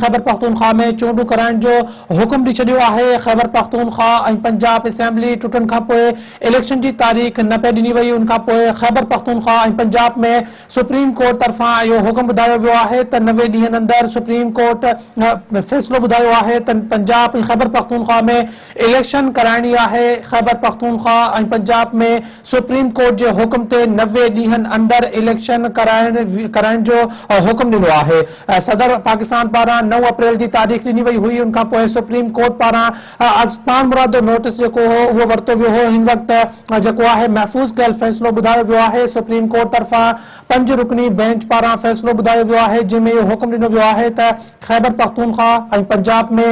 خيبرپختونخواهه ۾ چونڊون ڪرائڻ جو حڪم ڏئي ڇڏيو آهي. خيبرپختونخواهه ۽ پنجاب اسيمبلي ٽٽڻ کانپوء اليڪشن جي تاريخ نه پئي ڏني وئي، ان کانپوء خيبرپختونخواهه ۽ پنجاب ۾ سپريم ڪورٽ طرفان اهو حڪم ٻڌايو ويو آهي ته 90 ڏينهن اندر سپريم ڪورٽ فيصلو ٻڌايو آهي ته پنجاب ۽ خيبرپختونخواهه ۾ اليڪشن ڪرائڻي آهي، خيبرپختونخواهه ۽ پنجاب ۾ سپريم ڪورٽ جي حڪم تي 90 ڏينهن اندر اليڪشن ڪرائڻ جو حڪم ڏنو آهي، صدر پاڪستان پاران 9 اپريل جي تاريخ ڏني وئي هئي، ان کانپوء سپريم ڪورٽ پاران پاڻمرادو نوٽيس جيڪو هو اهو ورتو ويو هو، هن وقت جيڪو آهي محفوظ ڪيل فيصلو ٻڌايو ويو آهي، سپريم ڪورٽ طرفان پنج رڪني بئنچ پاران فيصلو ٻڌايو ويو آهي جنهن ۾ اهو حڪم ڏنو ويو آهي ته خيبرپختونخواهه ۽ پنجاب ۾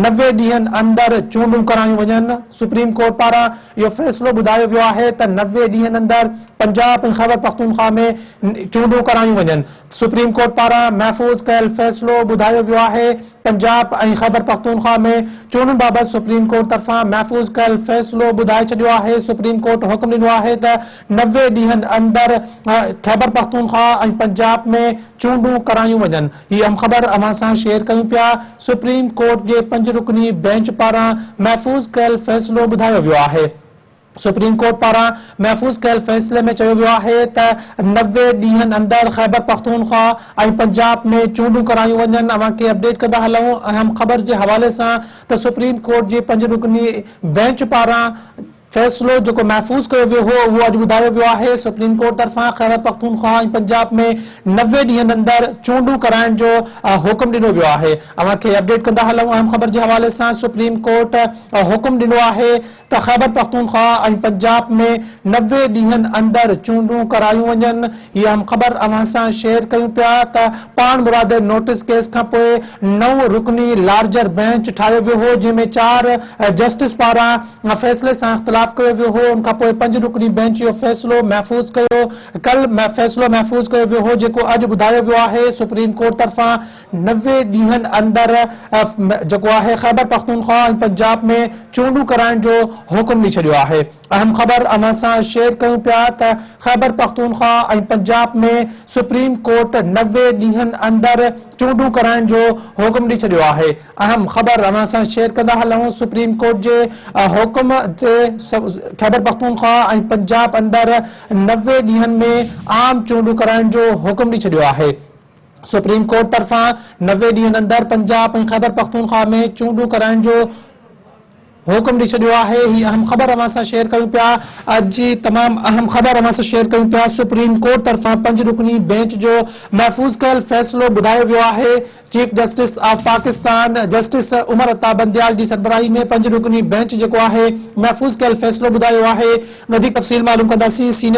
90 ڏينهن اندر چونڊون ڪرايون وڃن، سپريم ڪورٽ پاران اهو فيصلو ٻڌايو ويو آهي ته 90 ڏينهن اندر پنجاب ۽ خيبرپختونخواهه ۾ چونڊون ڪرايون وڃن، سپريم ڪورٽ پاران محفوظ ڪيل فيصلو ٻڌايو ويو آهي، پنجاب ۽ خيبرپختونخواهه ۾ چونڊن بابت سپريم ڪورٽ طرفان محفوظ ڪيل فيصلو ٻڌائي ڇڏيو آهي، سپريم ڪورٽ حڪم ڏنو آهي ته 90 ڏينهن اندر خيبرپختونخواهه ۽ پنجاب ۾ چونڊون ڪرايون وڃن، هي اهم خبر اوهان سان شيئر ڪيون پيا، سپريم ڪورٽ جي پنج رڪني بئنچ پاران محفوظ ڪيل فيصلو ٻڌايو ويو آهي. سپريم ڪورٽ پاران محفوظ ڪيل فيصلي ۾ چيو ويو آهي ته 90 ڏينهن اندر خيبرپختونخواهه ۽ پنجاب ۾ چونڊون ڪرايون وڃن، اوهان کي اپڊيٽ ڪندا هلون اهم خبر جي حوالي سان ته سپريم ڪورٽ جي پنج رڪني بئنچ پاران فيصلو جيڪو محفوظ ڪيو ويو هو اهو اڄ ٻڌايو ويو آهي، سپريم ڪورٽ طرفان خيبرپختونخواهه ۽ پنجاب ۾ 90 ڏينهن اندر چونڊون ڪرائڻ جو حڪم ڏنو ويو آهي، اوهان کي اپڊيٽ ڪندا هلون اهم خبر جي حوالي سان سپريم ڪورٽ حڪم ڏنو آهي ته خيبرپختونخواهه ۽ پنجاب ۾ 90 ڏينهن اندر چونڊون ڪرايون وڃن، هي اهم خبر اوهان سان شيئر ڪيون پيا ته پاڻمرادي نوٽيس ڪيس کانپوء نو رڪني لارجر بئنچ ٺاهيو ويو هو جنهن ۾ چار جسٽس پاران فيصلي سان اختلاف ڪيو ويو هو ان کانپوء پنج رڪني بئنچ اهو فيصلو محفوظ ڪيو ڪل فيصلو محفوظ ڪيو ويو هو جيڪو اڄ ٻڌايو ويو آهي سپريم ڪورٽ طرفان 90 ڏينهن اندر جيڪو آهي خيبرپختونخواهه ۽ پنجاب ۾ چونڊون ڪرائڻ جو حڪم ڏئي ڇڏيو آهي. اهم خبر اوهان سان شيئر ڪيون پيا ته خيبرپختونخواهه ۽ پنجاب ۾ سپريم ڪورٽ 90 ڏينهن اندر چونڊون ڪرائڻ جو حڪم ڏئي ڇڏيو آهي. اهم خبر اوهان سان شيئر ڪندا هلون سپريم ڪورٽ جي حڪم تي خيبرپختونخواهه ۽ پنجاب اندر 90 ڏينهن ۾ عام چونڊون ڪرائڻ جو حڪم ڏئي ڇڏيو آهي. سپريم ڪورٽ طرفان 90 ڏينهن اندر پنجاب ۽ خيبرپختونخواهه ۾ چونڊون ڪرائڻ جو حڪم ڏئي ڇڏيو آهي. هي اهم خبر اوهان سان شيئر ڪيون پيا. اڄ جي تمام اهم خبر اوهان سان شيئر ڪيون پيا. سپريم ڪورٽ طرفان پنج رڪني بئنچ جو محفوظ ڪيل فيصلو ٻڌايو ويو آهي. Chief justice of Pakistan justice Umar Ata Bandial جي سربراهي ۾ پنج رڪني بئنچ جيڪو آهي محفوظ ڪيل فيصلو ٻڌايو آهي. وڌيڪ تفصيل معلوم ڪنداسين سينيئر.